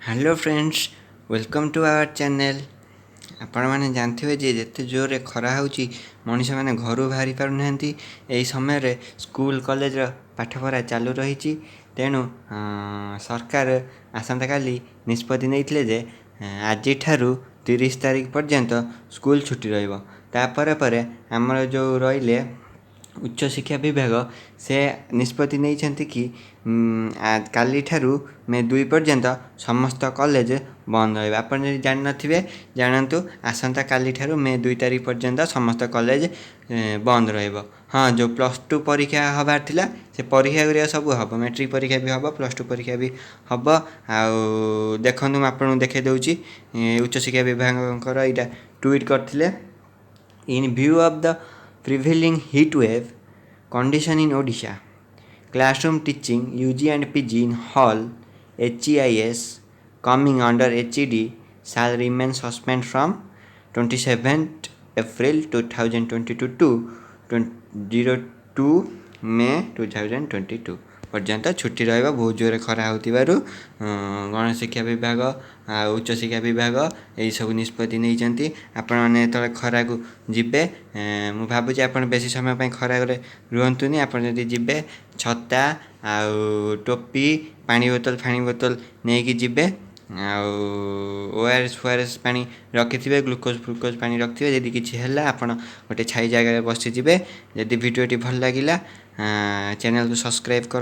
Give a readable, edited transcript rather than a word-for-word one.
Hello friends, welcome to our channel. ଆପଣମାନେ ଜାଣିଥିବେ ଯେ ଯେତେ ଜୋରରେ ଖରା ହେଉଛି, ମଣିଷମାନେ ଘରୁ ବାହାରି ପାରୁନାହାନ୍ତି। ଏହି ସମୟରେ ସ୍କୁଲ କଲେଜର ପାଠପଢ଼ା ଚାଲୁ ରହିଛି। ତେଣୁ ସରକାର ଆସନ୍ତାକାଲି ନିଷ୍ପତ୍ତି ନେଇଥିଲେ ଯେ ଆଜିଠାରୁ 30 ତାରିଖ ପର୍ଯ୍ୟନ୍ତ ସ୍କୁଲ ଛୁଟି ରହିବ। ତା'ପରେ ପରେ ଆମର ଯେଉଁ ରହିଲେ ଉଚ୍ଚଶିକ୍ଷା ବିଭାଗ, ସେ ନିଷ୍ପତ୍ତି ନେଇଛନ୍ତି କି କାଲିଠାରୁ ମେ 2 ପର୍ଯ୍ୟନ୍ତ ସମସ୍ତ କଲେଜ ବନ୍ଦ ରହିବ। ଆପଣ ଯଦି ଜାଣିନଥିବେ, ଜାଣନ୍ତୁ, ଆସନ୍ତା କାଲିଠାରୁ ମେ 2 ତାରିଖ ପର୍ଯ୍ୟନ୍ତ ସମସ୍ତ କଲେଜ ବନ୍ଦ ରହିବ। ହଁ, ଯେଉଁ +2 ପରୀକ୍ଷା ହେବାର ଥିଲା, ସେ ପରୀକ୍ଷା ଗୁଡ଼ିକ ସବୁ ହେବ। ମେଟ୍ରିକ୍ ପରୀକ୍ଷା ବି ହେବ, +2 ପରୀକ୍ଷା ବି ହେବ। ଆଉ ଦେଖନ୍ତୁ, ମୁଁ ଆପଣଙ୍କୁ ଦେଖାଇ ଦେଉଛି, ଉଚ୍ଚଶିକ୍ଷା ବିଭାଗଙ୍କର ଏଇଟା ଟ୍ୱିଟ୍ କରିଥିଲେ: "In view of the prevailing heat wave condition in Odisha, classroom teaching UG and PG in all HEIs coming under HED shall remain suspended from 27th April 2022 to 02 May 2022" ପର୍ଯ୍ୟନ୍ତ ଛୁଟି ରହିବ। ବହୁତ ଜୋରରେ ଖରା ହେଉଥିବାରୁ ଗଣଶିକ୍ଷା ବିଭାଗ ଆଉ ଉଚ୍ଚଶିକ୍ଷା ବିଭାଗ ଏହିସବୁ ନିଷ୍ପତ୍ତି ନେଇଛନ୍ତି। ଆପଣମାନେ ଯେତେବେଳେ ଖରାକୁ ଯିବେ, ମୁଁ ଭାବୁଛି ଆପଣ ବେଶୀ ସମୟ ପାଇଁ ଖରାରେ ରୁହନ୍ତୁନି। ଆପଣ ଯଦି ଯିବେ, ଛତା ଆଉ ଟୋପି, ପାଣି ବୋତଲ ଫାଣି ବୋତଲ ନେଇକି ଯିବେ ଆଉ ଓଆରଏସ୍ ଫୋଆରଏସ୍ ପାଣି ରଖିଥିବେ, ଗ୍ଲୁକୋଜ୍ ଫ୍ଲୁକୋଜ୍ ପାଣି ରଖିଥିବେ। ଯଦି କିଛି ହେଲା, ଆପଣ ଗୋଟେ ଛାଇ ଜାଗାରେ ବସିଯିବେ। ଯଦି ଭିଡ଼ିଓଟି ଭଲ ଲାଗିଲା, ଚ୍ୟାନେଲକୁ ସବସ୍କ୍ରାଇବ୍ କର।